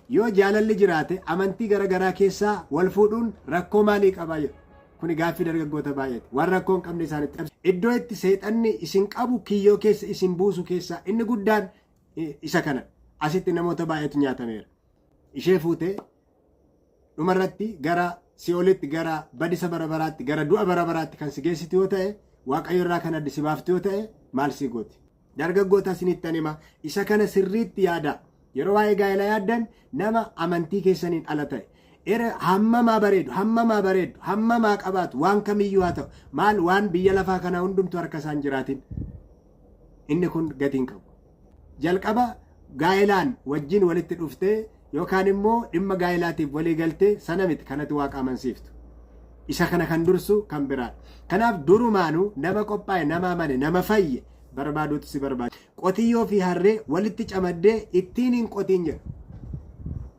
Yoo jaalalli jiraate amantii garaagaraa keessaa wal fuudhuun rakkoo maalii qabaa jedhu. Kuni gaaffii dargaggoota baay'eeti. Waan rakkoo hin qabne isaanitti. Iddoo itti seexanni isin qabu kiyyoo keessa isin buusu keessaa inni guddaan isa kana. Asitti namoota baay'eetu nyaatameera. Ishee fuutee dhumarratti gara si'oolitti, gara badisa bara baraatti, gara du'a bara baraatti kan si geessitu yoo ta'e, Waaqayyo irraa kan adda si baaftu yoo ta'e, maal si gooti? Dargaggoota, isinittan hima, isa kana sirriitti yaadaa. Yeroo waa'ee gaa'elaa yaaddan, nama amantii keessaniin ala ta'e. Era hammamaa bareedu, hammamaa bareedu, hammamaa qabaatu, waan kamiyyuu haa ta'u, maal waan biyya lafaa kanaa hundumtu harka isaan jiraatin. Inni kun gatii hin qabu. Jalqaba gaa'elaan wajjin walitti dhuftee yookaan immoo dhimma gaa'elaatiif walii galtee sana miti kanatti Waaqa amansiiftu. Isa kana kan dursu kan biraadha. Kanaaf durumaanuu nama qophaa'e, nama amane, nama fayye barbaaduutu si barbaada. Qotiyyoo fi harree walitti camaddee ittiin hin qotiin jedhu.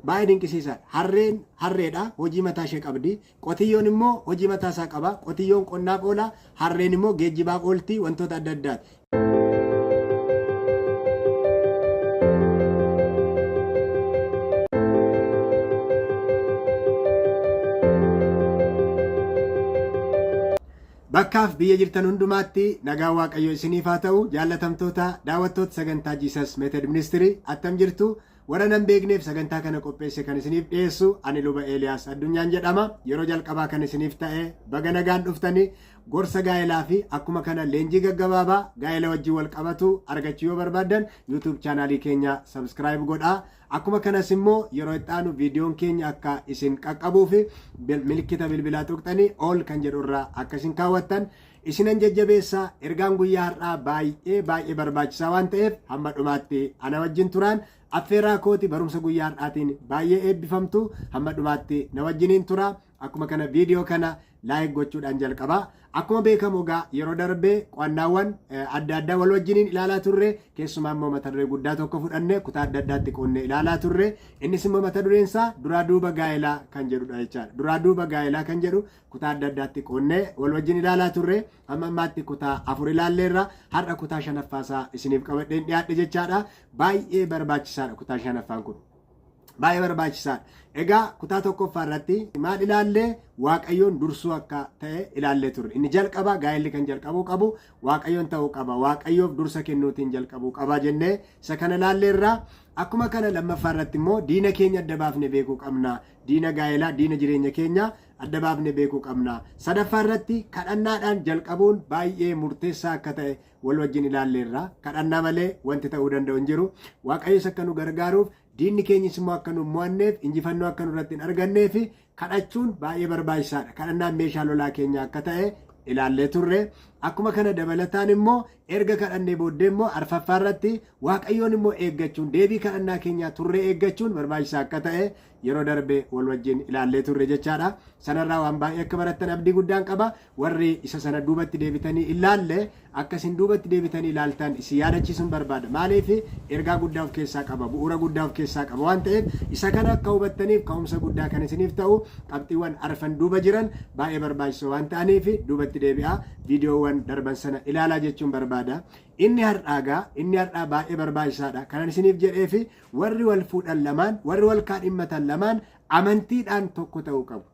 Baay'ee dinqisiisaadha. Harreen harreedha, hojii mataa ishee qabdi. Qotiyyoon immoo hojii mataa isaa qaba. Qotiyyoon qonnaaf oola, harreen immoo geejjibaaf oolti, wantoota adda addaati. Bakkaaf biyya jirtan hundumaatti nagaan Waaqayyoo isiniif haa ta'u. Jaallatamtoota daawwattoota sagantaa Jesus Method Ministry, attam jirtu? Warra nan beekneef, sagantaa kana qopheesse kan isiniif dhiyeessu ani Luba Eeliyaas Addunyaan jedhama. Yeroo jalqabaa kan isiniif ta'e, baga nagaan dhuftanii. Gorsa gaa'elaa fi akkuma kana leenjii gaggabaabaa gaa'ela wajjin wal qabatu argachuu yoo barbaaddan, YouTube chaanaalii keenya subscribe godhaa. Akkuma kanas immoo yeroo itti aanu viidiyoon keenya akka isin qaqqabuu fi milikkita bilbilaa tuqxanii all kan jedhu irraa akka isin kaawwattan isinan jajjabeessa. Ergaan guyyaa har'aa baay'ee baay'ee barbaachisaa waan ta'eef, hamma dhumaatti ana wajjin turaan affeeraa kooti. Barumsa guyyaa har'aatiin baay'ee eebbifamtu. Hamma dhumaatti na wajjiniin tura. Akkuma kana viidiyoo kana like gochuudhaan jalqabaa. Akkuma beekamu egaa yeroo darbee qo'annaawwan adda addaa wal wajjiniin ilaalaa turre. Keessumaa immoo mata duree guddaa tokko fudhanne kutaa adda addaatti qoonnee ilaalaa turre. Innis immoo mata dureen isaa duraa duuba gaa'elaa kan jedhudha jechaadha. Duraa duuba gaa'elaa kan jedhu kutaa adda addaatti qoonnee wal wajjin ilaalaa turre. Hamma ammaatti kutaa afur ilaalleerra. Har'a kutaa shanaffaasaa isiniif qabadheen dhiyaadhe jechaadha. Baay'ee barbaachisaadha kutaa shanaffaan kun. Baay'ee barbaachisaadha. Egaa kutaa tokkoffaa irratti maal ilaallee? Waaqayyoon dursuu akka ta'e ilaallee turre. Inni jalqaba gaa'elli kan jalqabuu qabu Waaqayyoon ta'uu qaba. Waaqayyoof dursa kennuutiin jalqabuu qaba jennee isa kana ilaalleerra. Akkuma kana lammaffaa irratti immoo diina keenya adda baafnee beekuu qabna. Diina gaa'elaa, diina jireenya keenya adda baafnee beekuu qabna. Sadaffaa irratti kadhannaadhaan jalqabuun baay'ee murteessaa akka ta'e wal wajjin ilaalleerra. Kadhannaa malee wanti ta'uu danda'u hin jiru. Waaqayyos akka nu gargaaruuf, diinni keenyis immoo akka nu mo'anneef, injifannoo akka nurratti hin arganneef kadhachuun baay'ee barbaachisaadha. Kadhannaan meeshaa lolaa keenya akka ta'e ilaallee turre. Akkuma kana dabalataan immoo erga kadhannee booddee immoo arfaffaa irratti Waaqayyoon immoo eeggachuun, deebii kadhannaa keenyaa turree eeggachuun barbaachisaa akka ta'e yeroo darbe wal wajjin ilaallee turre jechaadha. Sanarraa waan baay'ee akka barattan abdii guddaan qaba. Warri isa sana duubatti deebitanii ilaalle, akka isin duubatti deebitanii ilaaltan isin yaadachiisuun barbaada. Maaliif? Ergaa guddaa of keessaa qaba, bu'uura guddaa of keessaa qaba waan ta'eef, isa kana akka hubattaniif ka'umsa guddaa kan isiniif ta'u qabxiiwwan arfan duuba jiran baay'ee barbaachisoo waan ta'aniif, duubatti deebi'aa viidiyoowwan darban sana ilaalaa jechuun barbaada. Inni har'aa gaa, inni har'aa baay'ee barbaachisaadha. Kanan isiniif jedhee fi warri wal fuudhan lamaan, warri wal kaadhimmatan lamaan amantiidhaan tokko ta'uu qabu.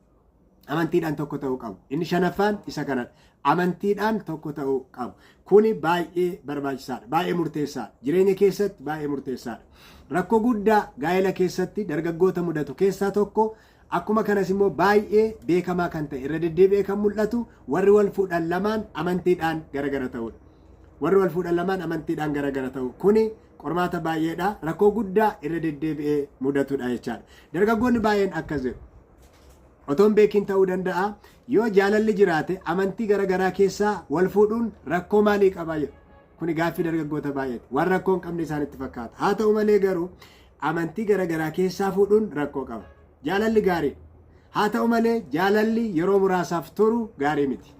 Amantiidhaan tokko ta'uu qabu. Inni shanaffaan isa kanadha. Amantiidhaan tokko ta'uu qabu. Kuni baay'ee barbaachisaadha. Baay'ee murteessaadha. Jireenya keessatti baay'ee murteessaadha. Rakkoo guddaa gaa'ela keessatti dargaggoota mudatu keessaa tokko, akkuma kanas immoo baay'ee beekamaa kan ta'e, irra deddeebi'ee kan mul'atu, warri wal fuudhan lamaan amantiidhaan garagara ta'uudha. Warri wal fuudhan lamaan amantiidhaan garagara ta'u. Kuni qormaata baay'eedha. Rakkoo guddaa irra deddeebi'ee mudatudha jechaadha. Dargaggoonni baay'een akkas jedhu. Otoo hin beekin ta'uu danda'a. Yoo jaalalli jiraate amantii garaagaraa keessaa wal fuudhuun rakkoo maalii qabaa jedhu. Kuni gaaffii dargaggoota baay'eeti. Waan rakkoo hin qabne isaanitti fakkaata. Haa ta'u malee garuu amantii garaagaraa keessaa fuudhuun rakkoo qaba. Jaalalli gaarii. Haa ta'u malee jaalalli yeroo muraasaaf turu gaarii miti.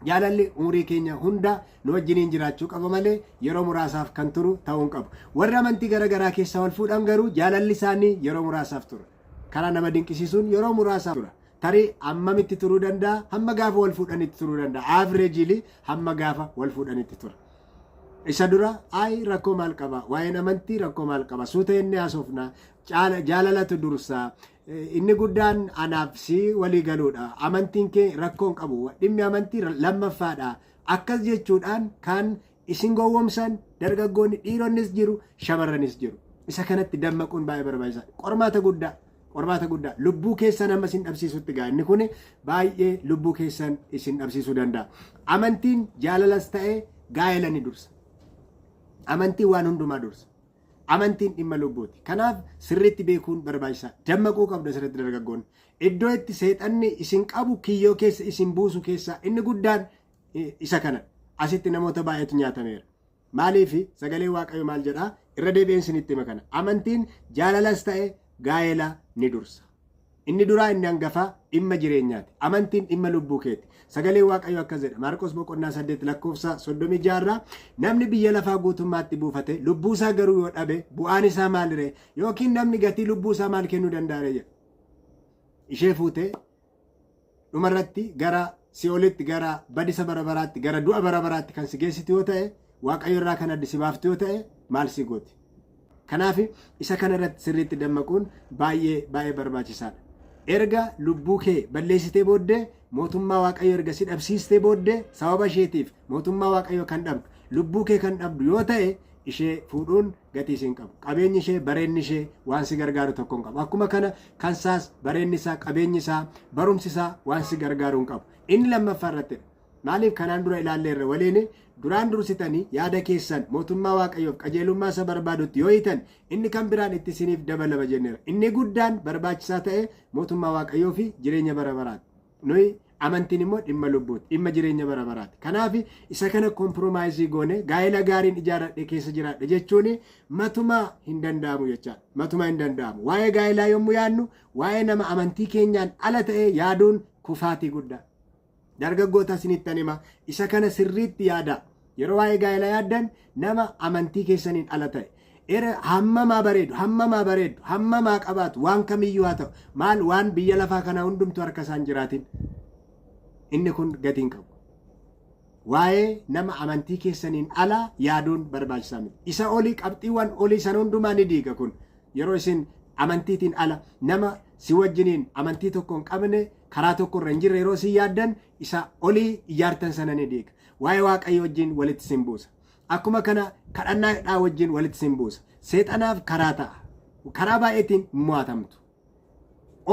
Jaalalli umurii keenya hunda nu wajjiniin jiraachuu qaba malee yeroo muraasaaf kan turu ta'uu hin qabu. Warri amantii garaagaraa keessaa wal fuudhan garuu jaalalli isaanii yeroo muraasaaf tura. Karaa nama dinqisiisuun yeroo muraasaaf tura. Tarii hammamitti turuu danda'a? Hamma gaafa wal fuudhanitti turuu danda'a. Averagely hamma gaafa wal fuudhanitti tura. Isa dura ayi rakkoo maal qaba? Waa'een amantii rakkoo maal qaba? Suuta jennee haasofna. Jaalalatu dursa. Inni guddaan anaaf si walii galuudha. Amantiin kee rakkoo hin qabu. Dhimmi amantii lammaffaadha. Akkas jechuudhaan kan isin gowwomsan dargaggoonni dhiironnis jiru, shamarranis jiru. Isa kanatti dammaquun baay'ee barbaachisaadha. Qormaata guddaa. Qormaata guddaa. Lubbuu keessan amma isin dhabsiisutti ga'a. Inni kun baay'ee lubbuu keessan isin dhabsiisuu danda'a. Amantiin jaalalas ta'e gaa'ela ni dursa. Amantiin waan hundumaa dursa. Amantiin dhimma lubbuuti. Kanaaf sirriitti beekuun barbaachisaadha. Dammaquu qabdu asirratti dargaggoonni. Iddoo itti seexanni isin qabu, kiyyoo keessa isin buusu keessaa inni guddaan isa kana. Asitti namoota baay'eetu nyaatameera. Maaliif? Sagalee Waaqayyo maal jedhaa? Irra deebi'een isinitti hima kana. Amantiin jaalalas ta'e gaa'ela ni dursa. Inni duraa, inni hangafaa dhimma jireenyaati. Amantiin dhimma lubbuu keeti. Sagalee Waaqayyo akkas jedha. Maarqos boqonnaa 8 lakkoofsa 36 irraa, "Namni biyya lafaa guutummaatti buufate lubbuu isaa garuu yoo dhabe, bu'aan isaa maaliree? Yookiin namni gatii lubbuu isaa maal kennuu danda'a?" jedha. Ishee fuutee dhumarratti gara si'oolitti, gara badisa bara baraatti, gara du'a bara baraatti kan si geessitu yoo ta'e, Waaqayyo irraa kan adda si baaftu yoo ta'e, maal si gooti? Kanaaf isa kana irratti sirriitti dammaquun baay'ee baay'ee barbaachisaadha. Erga lubbuu kee balleessitee booddee, mootummaa Waaqayyo erga si dhabsiistee booddee, sababa isheetiif mootummaa Waaqayyo kan dhabdu, lubbuu kee kan dhabdu yoo ta'e, ishee fuudhuun gatii siin qabu. Qabeenyi ishee, bareenni ishee waan si gargaaru tokko hin qabu. Akkuma kana kansaas bareenni isaa, qabeenyi isaa, barumsi isaa waan si gargaaru hin qabu. Inni lammaffaa irrattidha. Maaliif? Kanaan dura ilaalleerra waliin. Duraan dursitanii yaada keessan mootummaa Waaqayyoof qajeelummaa isa barbaadutti yoo hiitan, inni kan biraan itti isiniif dabalama jenneera. Inni guddaan barbaachisaa ta'e mootummaa Waaqayyoo fi jireenya bara baraati. Nuyi amantiin immoo dhimma lubbuuti, dhimma jireenya bara baraati. Kanaaf isa kana compromise goone gaa'ela gaariin ijaarradhe keessa jiraadhe jechuun matumaa hin danda'amu jechaadha. Matumaa hin danda'amu. Waa'ee gaa'elaa yommuu yaadnu, waa'ee nama amantii keenyaan ala ta'e yaaduun kufaatii guddaa. Dargaggoota, isinittan hima, isa kana sirriitti yaada. Yeroo waa'ee gaa'elaa yaaddan, nama amantii keessaniin ala ta'e. Era hammamaa bareedu, hammamaa bareedu, hammamaa qabaatu, waan kamiyyuu haa ta'u, maal waan biyya lafaa kana hundumtu harka isaan jiraatin. Inni kun gatii hin qabu. Waa'ee nama amantii keessaniin ala yaaduun barbaachisaa miti. Isa olii, qabxiiwwan olii sana hundumaa ni diiga kun. Yeroo isin amantiitiin ala nama si wajjiniin amantii tokko hin qabne, karaa tokko irra hin jirre yeroo isin yaaddan, isa olii ijaartan sana ni diiga. Waa'ee Waaqayyo wajjin walitti sin buusa. Akkuma kana kadhannaadhaa wajjin walitti sin buusa. Seexanaaf karaa ta'a. Karaa baay'eetiin mo'atamtu.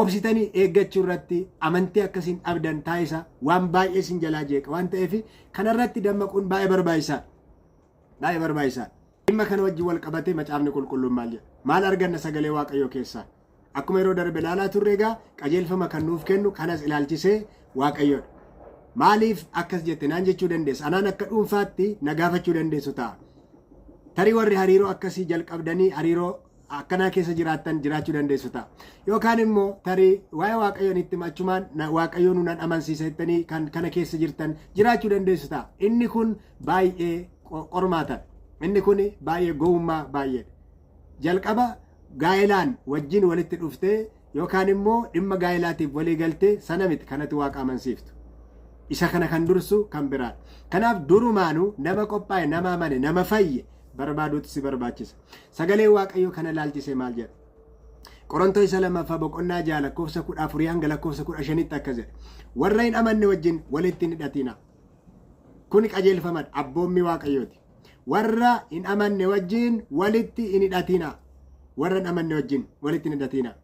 Obsitanii eeggachuu irratti amantii akkasiin dhabdan taasisa, waan baay'ee sin jalaa jeeqa waan ta'eef, kanarratti dammaquun baay'ee barbaachisaadha. Baay'ee barbaachisaadha. Dhimma kana wajjin wal qabatee Macaafni Qulqulluun maal jedha? Maal arganna sagalee Waaqayyoo keessaa? Akkuma yeroo darbe ilaalaa turre egaa, qajeelfama kan nuuf kennu kanas ilaalchisee Waaqayyoodha. Maaliif akkas jette naan jechuu dandeessa. Anaan akka dhuunfaatti na gaafachuu dandeessu ta'a. Tarii warri hariiroo akkasii jalqabdanii hariiroo akkanaa keessa jiraattan jiraachuu dandeessu ta'a. Yookaan immoo tarii waa'ee Waaqayyoon itti achumaan Waaqayyoon nan amansiisa jettanii kan kana keessa jirtan jiraachuu dandeessu ta'a. Inni kun baay'ee qormaata. Inni kun baay'ee gowwummaa baay'eedha. Jalqaba gaa'elaan wajjin walitti dhuftee yookaan immoo dhimma gaa'elaatiif walii galtee sana miti kanatu Waaqa amansiiftu. Isa kana kan dursu kan biraadha. Kanaaf durumaanuu nama qophaa'e, nama amane, nama fayye barbaaduutu si barbaachisa. Sagalee Waaqayyoo kana ilaalchisee maal jedha? Qorontoo isa lammaffaa boqonnaa 6 lakkoofsa 14 hanga lakkoofsa 15tti akkas jedha. "Warra hin amanne wajjin walitti hin hidhatina." Kuni qajeelfamadha. Abboommii Waaqayyooti. Warra hin amanne wajjin walitti hin hidhatina. Warra hin amanne wajjin walitti hin hidhatina.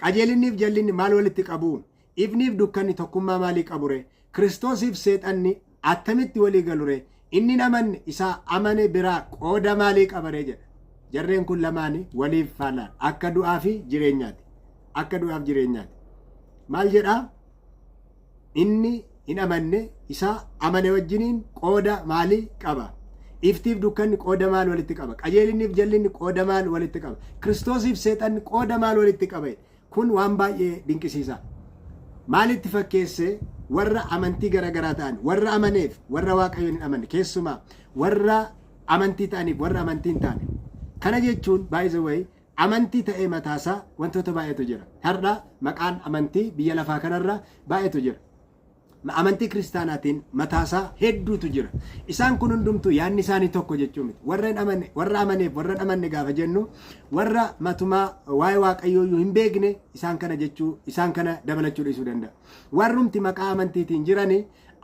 Qajeelinniif jallinni maal walitti qabu? Ifniif dukkanni tokkummaa maalii qabure? Kiristoosiif seexanni attamitti walii galure? Inni hin amanne isaa amane biraa qooda maalii qabaree jedha. Jarreen kun lamaani waliif faallaan akka du'aa fi jireenyaati. Akka du'aaf jireenyaati. Maal jedhaa? Inni hin amanne isaa amane wajjiniin qooda maalii qaba? Iftiif dukkanni qooda maal walitti qaba? Qajeelinniif jallinni qooda maal walitti qaba? Kiristoosiif seexanni qooda maal walitti qaba? Kun waan baay'ee dinqisiisaa. Maalitti fakkeesse? Warra amantii garaagaraa ta'an, warra amaneef warra Waaqayyoon hin amanne, keessumaa warra amantii ta'aniif warra amantii hin taane. Kana jechuun, by the way, amantii ta'ee mataasaa wantoota baay'eetu jira. Har'a maqaan amantii biyya lafaa kanarra baay'eetu jira. Amantii kiristaanaatiin mataasaa hedduutu jira. Isaan kun hundumtuu yaadni isaanii tokko jechuu miti. Warra hin amanne, warra amaneef warra hin amanne gaafa jennu warra matumaa waa'ee Waaqayyoo iyyuu hin beekne isaan kana jechuu isaan kana dabalachuu dhiisuu danda'a. Warrumti maqaa amantiitiin jirani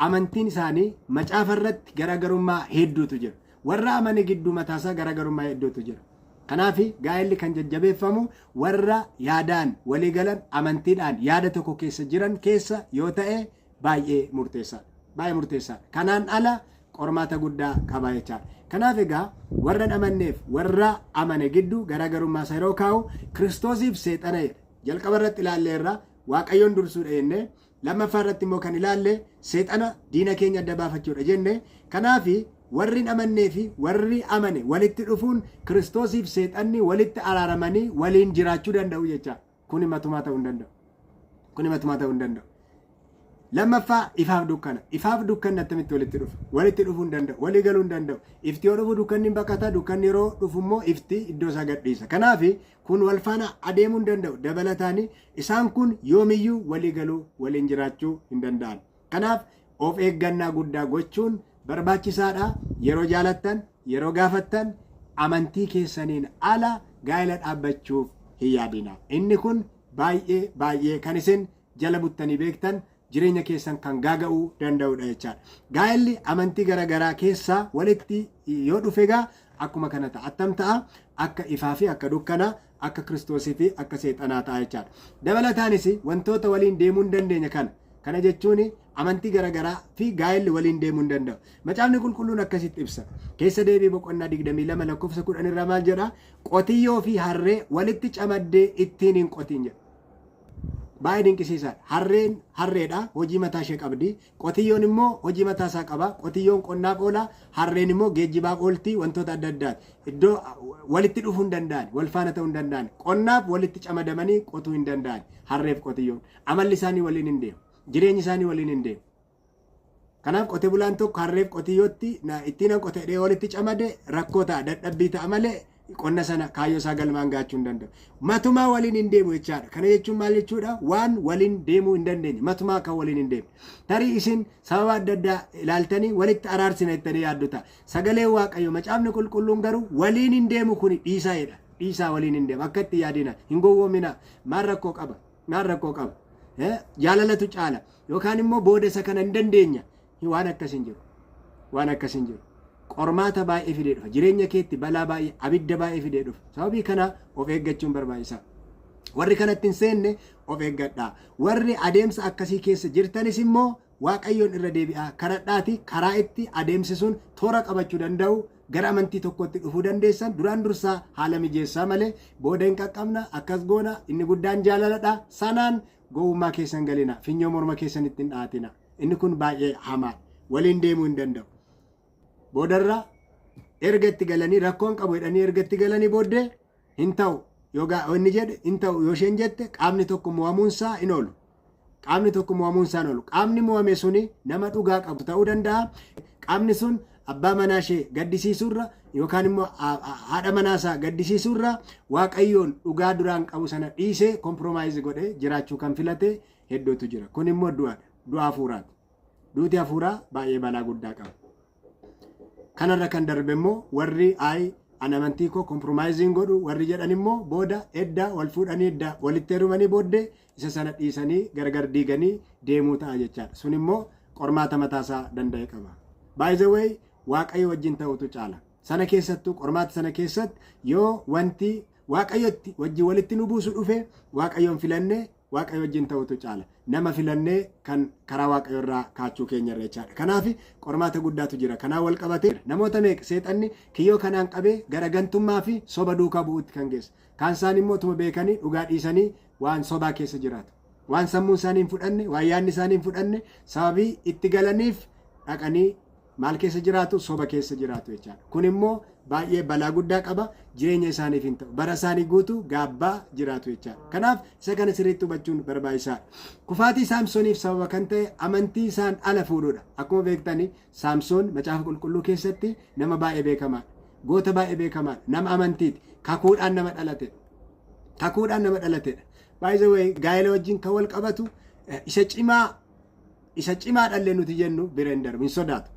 amantiin isaanii macaafa irratti garaagarummaa hedduutu jira. Warra amane gidduu mataasaa garaagarummaa hedduutu jira. Kanaaf gaa'elli kan jajjabeeffamu warra yaadaan walii galan amantiidhaan yaada tokko keessa jiran keessa yoo ta'e baay'ee murteessaadha. Baay'ee murteessaadha. Kanaan ala qormaata guddaa qaba jechaadha. Kanaaf egaa warra hin amanneef warra amane gidduu garaagarummaa isa yeroo kaa'u Kiristoosiif seexana jedha. Jalqaba irratti ilaalleerra Waaqayyoon dursuudha jennee lammaffaa irratti immoo kan ilaalle seexana diina keenya adda baafachuudha jenne. Kanaaf warri hin amannee fi warri amane walitti dhufuun Kiristoosiif seexanni walitti araaramanii waliin jiraachuu danda'u jecha. Kuni matumaa ta'uu hin danda'u. Kuni matumaa ta'uu hin danda'u. Lammaffaa ifaaf dukkana. Ifaaf dukkanni attamitti walitti dhufa? Walitti dhufuu hin danda'u. Walii galuu hin danda'u. Ifti yoo dhufu dukkanni hin baqata. Dukkanni yeroo dhufu immoo ifti iddoo isaa gadhiisa. Kanaaf kun wal faana adeemuu hin danda'u. Dabalataan isaan kun yoomiyyuu walii galuu waliin jiraachuu hin danda'an. Kanaaf of eeggannaa guddaa gochuun barbaachisaadha. Yeroo jaalattan, yeroo gaafattan amantii keessaniin ala gaa'ela dhaabbachuuf hin yaadina. Inni kun baay'ee baay'ee kan isin jala buttanii beektan jireenya keessan kan gaaga'uu danda'udha jechaadha. Gaa'elli amantii garaagaraa keessaa walitti yoo dhufe egaa akkuma kana ta'a. Attam ta'a? Akka ifaa fi akka dukkanaa, akka Kiristoosii fi akka seexanaa ta'a jechaadha. Dabalataanis wantoota waliin deemuu hin dandeenye kana. Kana jechuun amantii garaagaraa fi gaa'elli waliin deemuu hin danda'u. Macaafni qulqulluun akkasitti ibsa. Keessa deebii boqonnaa 22 lakkoofsa 10 irraa maal jedha? Qotiyyoo fi harree walitti camaddee ittiin hin qotiin jedha. Baay'ee dinqisiisaadha. Harreen harreedha, hojii mataa ishee qabdi. Qotiyyoon immoo hojii mataa isaa qaba. Qotiyyoon qonnaaf oola, harreen immoo geejjibaaf oolti, wantoota adda addaati. Iddoo walitti dhufuu hin danda'an, wal faana ta'uu hin danda'an. Qonnaaf walitti camadamanii qotuu hin danda'an. Harreef qotiyyoon. Amalli isaanii waliin hin deemu. Jireenyi isaanii waliin hin deemu. Kanaaf qote bulaan tokko harreef qotiyyootti ittiin an qote jedhee walitti camade rakkoo ta'a, dadhabbii ta'a malee qonna sana kaayyoo isaa galmaan gaachuu hin danda'u. Matumaa waliin hin deemu jechaadha. Kana jechuun maal jechuudha? Waan waliin deemuu hin dandeenye. Matumaa kan waliin hin deemne. Tarii isin sababa adda addaa ilaaltanii walitti araarsina jettanii yaaddu ta'a. Sagaleen Waaqayyo macaafni qulqulluun garuu waliin hin deemu kuni dhiisaa jedha. Dhiisaa waliin hin deemu. Akka itti yaadina. Hin gowwoomina. Maal rakkoo qaba? Maal rakkoo qaba? Jaalalatu caala. Yookaan immoo booda isa kana hin dandeenya. Waan akkas hin jiru. Waan akkas hin jiru. Qormaata baay'ee fidee dhufa. Jireenya keetti balaa baay'ee, abidda baay'ee fidee dhufa. Sababii kana of eeggachuun barbaachisaa. Warri kanatti hin seenne of eeggadhaa. Warri adeemsa akkasii keessa jirtanis immoo Waaqayyoon irra deebi'aa kadhadhaati karaa itti adeemsi sun toora qabachuu danda'u gara amantii tokkotti dhufuu dandeessan duraan dursaa haala mijeessaa malee booda hin qaqqabna akkas goona inni guddaan jaalaladha sanaan gowwummaa keessan galina finyoo morma keessan ittiin dha'atina inni kun baay'ee hamaadha waliin deemuu hin danda'u. Boodarra erga itti galanii rakkoon qabu jedhanii erga itti galanii booddee hin ta'u yoo inni jedhe hin ta'u yoo isheen jette qaamni tokko mo'amuunsaa hin oolu. Qaamni tokko mo'amuunsaa hin oolu. Qaamni mo'ame suni nama dhugaa qabu ta'uu danda'a. Qaamni sun abbaa manaa ishee gaddisiisuurra yookaan immoo haadha manaa isaa gaddisiisuurra Waaqayyoon dhugaa duraan qabu sana dhiisee kompiromaayizii godhee jiraachuu kan filate hedduutu jira. Kun immoo du'aadha. Du'a hafuuraati. Duuti hafuuraa baay'ee balaa guddaa qaba. Kanarra kan darbe immoo warri ayi an amantii koo kompiromaayizii hin godhu warri jedhan immoo booda edda wal fuudhanii edda walitti heerumanii booddee isa sana dhiisanii gargar diiganii deemuu ta'a jechaadha. Sun immoo qormaata mataasaa danda'e qaba. By the way, Waaqayyo wajjin ta'utu caala. Sana keessattuu qormaata sana keessatti yoo wanti Waaqayyotti wajjin walitti nu buusu dhufe Waaqayyoon filannee Waaqayyo wajjin ta'utu caala. Nama filannee kan karaa Waaqayyo irraa kaachuu keenya irra jechaadha. Kanaaf qormaata guddaatu jira. Kanaan wal qabatee namoota meeqa seexanni kiyyoo kanaan qabee gara gantummaa fi soba duukaa bu'uutti kan geesse. Kaan isaan immoo utuma beekanii dhugaa dhiisanii waan sobaa keessa jiraatu. Waan sammuun isaanii hin fudhanne, waan yaadni isaanii hin fudhanne sababii itti galaniif dhaqanii maal keessa jiraatu? Soba keessa jiraatu jechaadha. Kun immoo baay'ee balaa guddaa qaba. Jireenya isaaniif hin ta'u. Bara isaanii guutuu gaabbaa jiraatu jechaadha. Kanaaf isa kana sirriitti hubachuun barbaachisaadha. Kufaatii Saamsooniif sababa kan ta'e amantii isaan ala fuudhuudha. Akkuma beektani Saamsoon macaafa qulqulluu keessatti nama baay'ee beekamaadha. Goota baay'ee beekamaadha. Nama amantiiti. Kakuudhaan nama dhalatedha. Kakuudhaan nama dhalatedha. By the way, gaa'ela wajjin kan wal qabatu isa cimaa isa cimaadhallee nuti jennu bira hin darbu, hin sodaatu.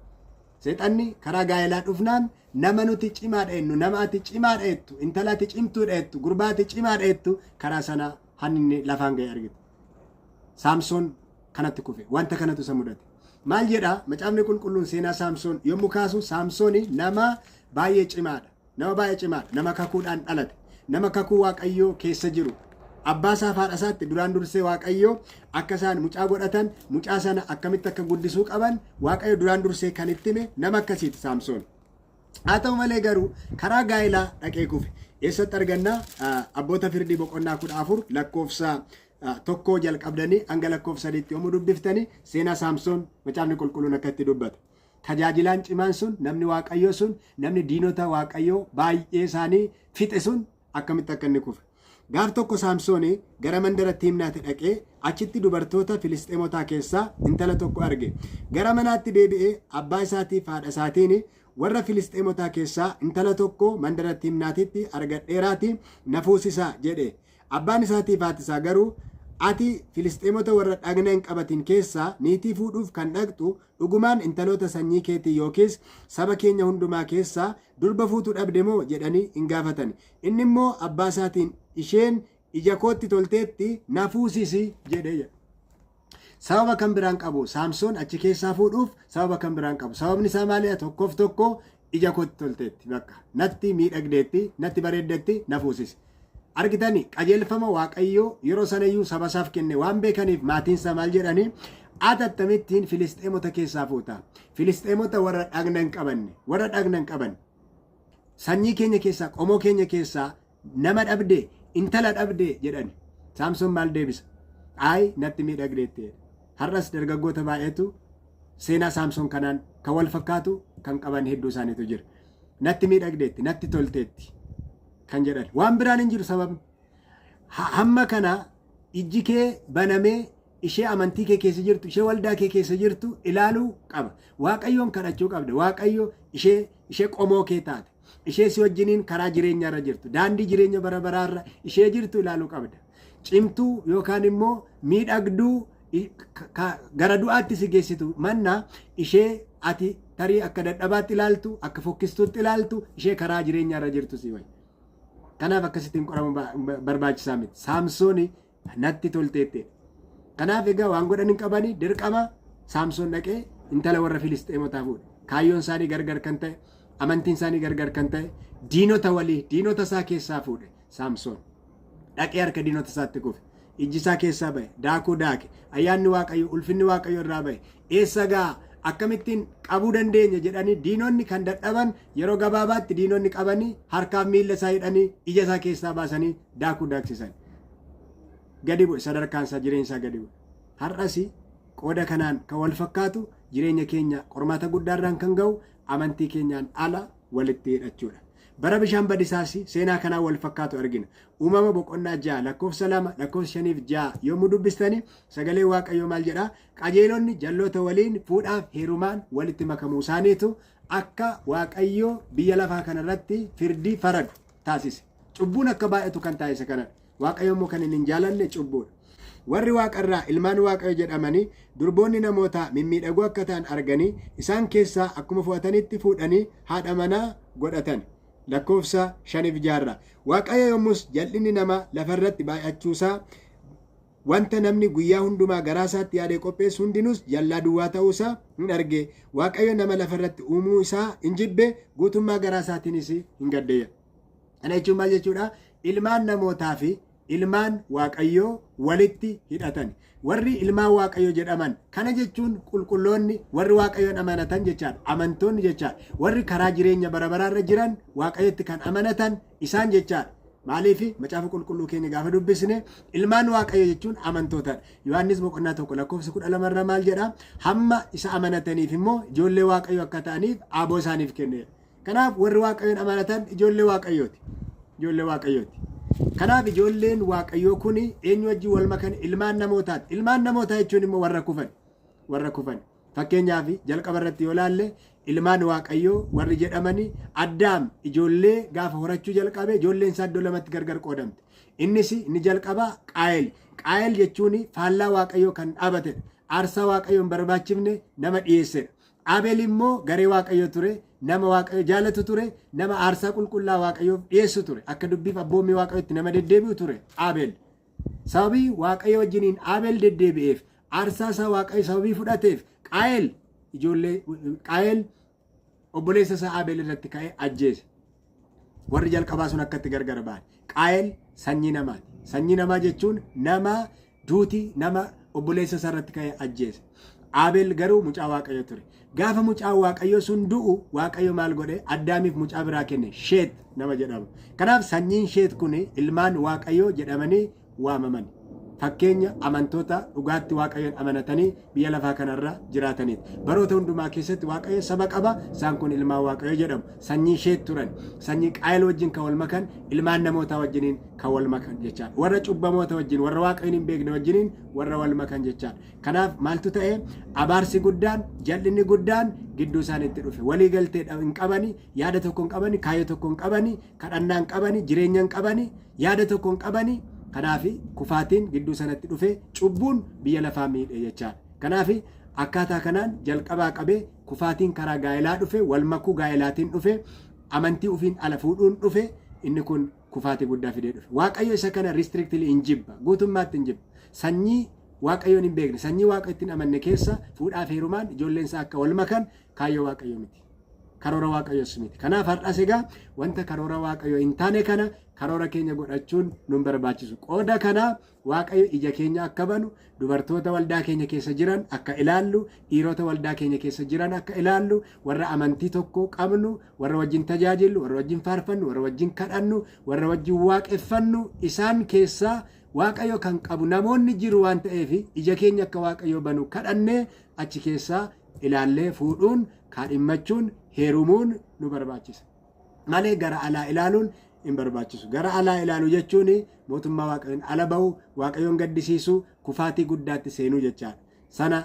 Seexanni karaa gaa'elaa dhufnaan nama nuti cimaadha jennu, nama ati cimaadha jettu, intala ati cimtuudha jettu, gurbaa ati cimaadha jettu karaa sana hanni lafaan ga'e argita. Saamsoon kanatti kufe, wanta kanatu isa mudate. Maal jedha Macaafni Qulqulluun seenaa Saamsoon yommuu kaasu? Saamsoon nama baay'ee cimaadha. Nama baay'ee cimaadha. Nama kakuudhaan dhalate. Nama kakuu Waaqayyoo keessa jiru. Abbaa isaa fi haadha isaatti duraan dursee Waaqayyoo akka isaan mucaa godhatan, mucaa sana akkamitti akka guddisuu qaban Waaqayyo duraan dursee kan itti hime nama akkasiiti Saamsoon. Haa ta'u malee garuu karaa gaa'elaa dhaqee kufe. Eessatti arganna? Abboota Firdii boqonnaa 14 lakkoofsa 1 jalqabdanii hanga lakkoofsa 3tti yommuu dubbiftanii seenaa Saamsoon Macaafni Qulqulluun akka itti dubbata. Tajaajilaan cimaan sun, namni Waaqayyoo sun, namni diinota Waaqayyoo baay'ee isaanii fixe sun akkamitti akka inni kufe. Gaaf tokko Saamsoon gara mandara Tiimnaati dhaqee achitti dubartoota Filisxeemotaa keessaa intala tokko arge. Gara manaatti deebi'ee abbaa isaatiif haadha isaatiin, Warra Filisxeemotaa keessaa intala tokko mandara Tiimnaatitti argadheeraatii na fuusisaa jedhe. Abbaan isaatii fi haati isaa garuu, Ati Filisxeemota warra dhagna hin qabatin keessaa niitii fuudhuuf kan dhaqxu dhugumaan intaloota sanyii keetii yookiis saba keenya hundumaa keessaa durba fuutu dhabde moo? jedhanii in gaafatan. Inni immoo abbaa isaatiin, Isheen ija kootti tolteetti, na fuusisi jedhe jedha. Sababa kan biraan qabu Saamsoon achi keessaa fuudhuuf sababa kan biraan qabu. Sababni isaa maalidha? Tokkoof tokko ija kootti tolteetti bakka natti miidhagdeetti, natti bareeddetti, na fuusisi. Argitani, qajeelfama Waaqayyoo yeroo sanayyuu saba isaaf kenne waan beekaniif maatiin isaa maal jedhani? Ati akkamittiin Filisxeemota keessaa fuuta? Filisxeemota warra dhagna hin qabanne, warra dhagna hin qabanne. Sanyii keenya keessaa, qomoo keenya keessaa nama dhabde, intala dhabde jedhani. Saamsoon maal deebisa? Ayi, natti miidhagdeetti jedhe. Har'as dargaggoota baay'eetu seenaa Saamsoon kanaan kan wal fakkaatu kan qaban hedduu isaaniitu jira. Natti miidhagdeetti, natti tolteetti kan jedhan. Waan biraan hin jiru sababni. Hamma kana ijji kee banamee ishee amantii kee keessa jirtu, ishee waldaa kee keessa jirtu ilaaluu qaba. Waaqayyoon kadhachuu qabda. Waaqayyo ishee qomoo kee taate, ishee si wajjiniin karaa jireenyaarra jirtu, daandii jireenya bara baraarra ishee jirtu ilaaluu qabda. Cimtuu yookaan immoo miidhagduu gara du'aatti si geessitu manna ishee ati tarii akka dadhabaatti ilaaltu, akka fokkistuutti ilaaltu, ishee karaa jireenyaarra jirtu si wayya. Kanaaf akkasittiin qoramu barbaachisaa miti. Saamsooni natti tolteetti. Kanaaf egaa waan godhan hin qabanii, dirqama Saamsoon dhaqee intala warra Filisxeemotaa fuudhe. Kaayyoon isaanii gargar kan ta'e, amantiin isaanii gargar kan ta'e, diinota walii, diinota isaa keessaa fuudhe Saamsoon. Dhaqee harka diinota isaatti kufe. Ijji isaa keessaa ba'e, daakuu daake, ayyaanni Waaqayyo, ulfinni Waaqayyo irraa ba'e. Eessa gaa akkamittiin qabuu dandeenya jedhanii diinonni kan dadhaban, yeroo gabaabaatti diinonni qabanii harkaaf miilla isaa hidhanii ija isaa keessaa baasanii daakuu daaksisan. Gadi bu'e sadarkaan isaa, jireenya isaa gadi bu'e. Har'as qooda kanaan kan wal fakkaatu jireenya keenya qormaata guddaarraan kan ga'u amantii keenyaan ala walitti hidhachuudha. Bara bishaan badisaas seenaa kanaan wal fakkaatu argina. Uumama boqonnaa 6 lakkoofsa 2, lakkoofsa 5 fi 6 yommuu dubbistani sagalee Waaqayyoo maal jedha? Qajeelonni jalloota waliin fuudhaaf heerumaan walitti makamuu isaaniitu akka Waaqayyo biyya lafaa kanarratti firdii faradu taasise. Cubbuun akka baay'atu kan taasise kanadha. Waaqayyo immoo kan inni hin jaalanne cubbuudha. Warri waaqarraa ilmaan Waaqayyo jedhamanii durboonni namootaa mimmiidhagoo akka ta'an arganii isaan keessaa akkuma fo'atanitti fuudhanii haadha manaa godhatan. Lakkoofsa shaniif jaarraa. Waaqayyo yommus jal'inni namaa lafarratti baay'achuusaa, wanta namni guyyaa hundumaa garaa isaatti yaadee qopheessu hundinuus jallaa duwwaa ta'uu isaa in arge. Waaqayyo nama lafa irratti uumuu isaa in jibbe, guutummaa garaa isaatiinis hin gadde. Kana jechuun maal jechuudha? Ilmaan namootaa fi ilmaan Waaqayyoo walitti hidhatan. Warri ilmaan Waaqayyoo jedhaman, kana jechuun qulqulloonni, warri Waaqayyoon amanatan jechaadha. Amantoonni jechaadha. Warri karaa jireenya bara baraarra jiran, Waaqayyotti kan amanatan isaan jechaadha. Maaliif Macaafa Qulqulluu keenya gaafa dubbisne ilmaan Waaqayyo jechuun amantootadha. Yohaannis boqonnaa 1 lakkoofsa 12 irra maal jedha? Hamma isa amanataniif immoo ijoollee Waaqayyo akka ta'aniif aaboo isaaniif kenneera. Kanaaf warri Waaqayyoon amanatan ijoollee Waaqayyooti. Ijoollee Waaqayyooti. Kanaaf ijoolleen Waaqayyoo kun eenyu wajjin wal makan? Ilmaan namootaati. Ilmaan namootaa jechuun immoo warra kufan. Warra kufan. Fakkeenyaaf jalqaba irratti yoo ilaalle ilmaan Waaqayyoo warri jedhamani Addaam ijoollee gaafa horachuu jalqabe ijoolleen isaa iddoo lamatti gargar qoodamte. Innis inni jalqabaa Qaayel. Qaayel jechuun faallaa Waaqayyoo kan dhaabatedha. Aarsaa Waaqayyo hin barbaachifne nama dhiyeessedha. Abeel immoo garee Waaqayyo ture, nama Waaqayyo jaalatu ture, nama aarsaa qulqullaa Waaqayyoof dhiyeessu ture. Akka dubbiif abboommii Waaqayyootti nama deddeebi'u ture Abeel. Sababii Waaqayyo wajjiniin Abeel deddeebi'eef, aarsaa isaa Waaqayyo sababii fudhateef, Qaayel ijoollee Qaayel obboleessa isaa Abeel irratti ka'ee ajjeese. Warri jalqabaa sun akkatti gargar ba'an. Qaayel sanyii namaati. Sanyii namaa jechuun nama duuti nama obboleessa isaa irratti ka'ee ajjeese. Abeel garuu mucaa Waaqayyo ture. Gaafa mucaan Waaqayyo sun du'u, Waaqayyo maal godhe? Addaamiif mucaa biraa kenne, Sheet nama jedhamu. Kanaaf sanyiin Sheet kun ilmaan Waaqayyoo jedhamanii waamaman. Fakkeenya amantoota dhugaatti Waaqayyoon amanatanii biyya lafaa kanarra jiraataniiti. Baroota hundumaa keessatti Waaqayyo saba qaba, isaan kun ilmaan Waaqayyoo jedhamu. Sanyii Sheet turan. Sanyii Qaayel wajjin kan wal makan, ilmaan namootaa wajjiniin kan wal makan jechaadha. Warra cubbamoota wajjin, warra Waaqayyoon hin beekne wajjiniin warra wal makan jechaadha. Kanaaf maaltu ta'e? Abaarsi guddaan, jal'inni guddaan gidduu isaaniitti dhufe. Walii galtee hin qabani, yaada tokko hin qabani, kaayyoo tokko hin qabani, kadhannaa hin qabani, jireenya hin qabani, yaada tokko hin qabani. Kanaaf kufaatiin gidduu sanatti dhufe, cubbuun biyya lafaa miidhe jechaadha. Kanaaf akkaataa kanaan jalqabaa qabee kufaatiin karaa gaa'elaa dhufe, wal makuu gaa'elaatiin dhufe, amantii ofiin ala fuudhuun dhufe, inni kun kufaatii guddaa fidee dhufe. Waaqayyo isa kana restrictly hin jibba, guutummaatti hin jibba. Sanyii Waaqayyoon hin beekne, sanyii Waaqayyotti hin amanne keessa fuudhaaf heerumaan ijoolleen isaa akka wal makan kaayyoo Waaqayyoo miti. Karoora Waaqayyoos miti. Kanaaf har'as egaa wanta karoora Waaqayyoo hin taane kana karoora keenya godhachuun nun barbaachisu. Qooda kana Waaqayyo ija keenya akka banu, dubartoota waldaa keenya keessa jiran akka ilaallu, dhiirota waldaa keenya keessa jiran akka ilaallu, warra amantii tokko qabnu, warra wajjin tajaajillu, warra wajjin faarfannu, warra wajjin kadhannu, warra wajjin waaqeffannu, isaan keessaa Waaqayyo kan qabu namoonni jiru waan ta'eef, ija keenya akka Waaqayyo banu kadhannee achi keessaa ilaallee fuudhuun, kaadhimmachuun, heerumuun nu barbaachisa. Malee gara alaa ilaaluun hin barbaachisu. Gara alaa ilaalu jechuun mootummaa Waaqayyoon ala ba'u, Waaqayyoon gaddisiisu, kufaatii guddaatti seenuu jechaadha. Sana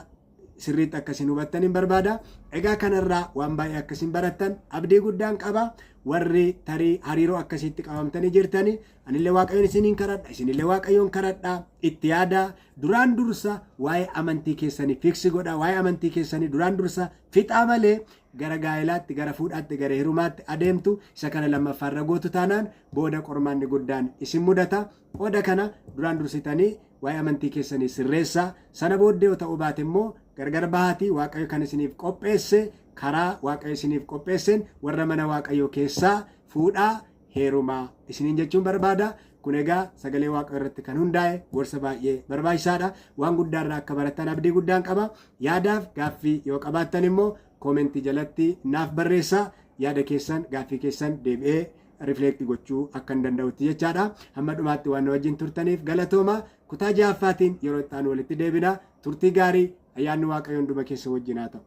sirriitti akka isin hubattan hin barbaada. Egaa kanarraa waan baay'ee akka isin barattan abdii guddaan qaba. Warri tarii hariiroo akkasiitti qabamtanii jirtani, anillee Waaqayyoon isiniin kadhadha, isinillee Waaqayyoon kadhadha, itti yaada. Duraan dursa waa'ee amantii keessanii fiksi godha, waa'ee amantii keessanii duraan dursa fixaa malee gara gaa'elaatti, gara fuudhaatti, gara heerumaatti adeemtu isa kana lammaffaarra gootu taanaan booda qormaanni guddaan isin mudata. Qooda kana duraan dursitanii waa'ee amantii keessanii sirreessaa. Sana booddee yoo ta'uu baate immoo gargar bahaatii Waaqayyo kan isiniif qopheesse, karaa Waaqayyo isiniif qopheesseen warra mana Waaqayyoo keessaa fuudhaa heerumaa isiniin jechuun barbaada. Kun egaa sagalee Waaqayyoo irratti kan hundaa'e gorsa baay'ee barbaachisaadha. Waan guddaarraa akka barattan abdii guddaan qaba. Yaadaaf gaaffii yoo qabaattan immoo koomentii jalatti naaf barreessaa. Yaada keessan, gaaffii keessan deebi'ee rifleekti gochuu akka hin danda'utti jechaadha. Hamma dhumaatti waan na wajjin turtaniif galatooma. Kutaa ja'affaatiin yeroo itti aanu walitti deebina. Turtii gaarii, ayyaanni Waaqayyo hunduma keessa wajjin haa ta'u.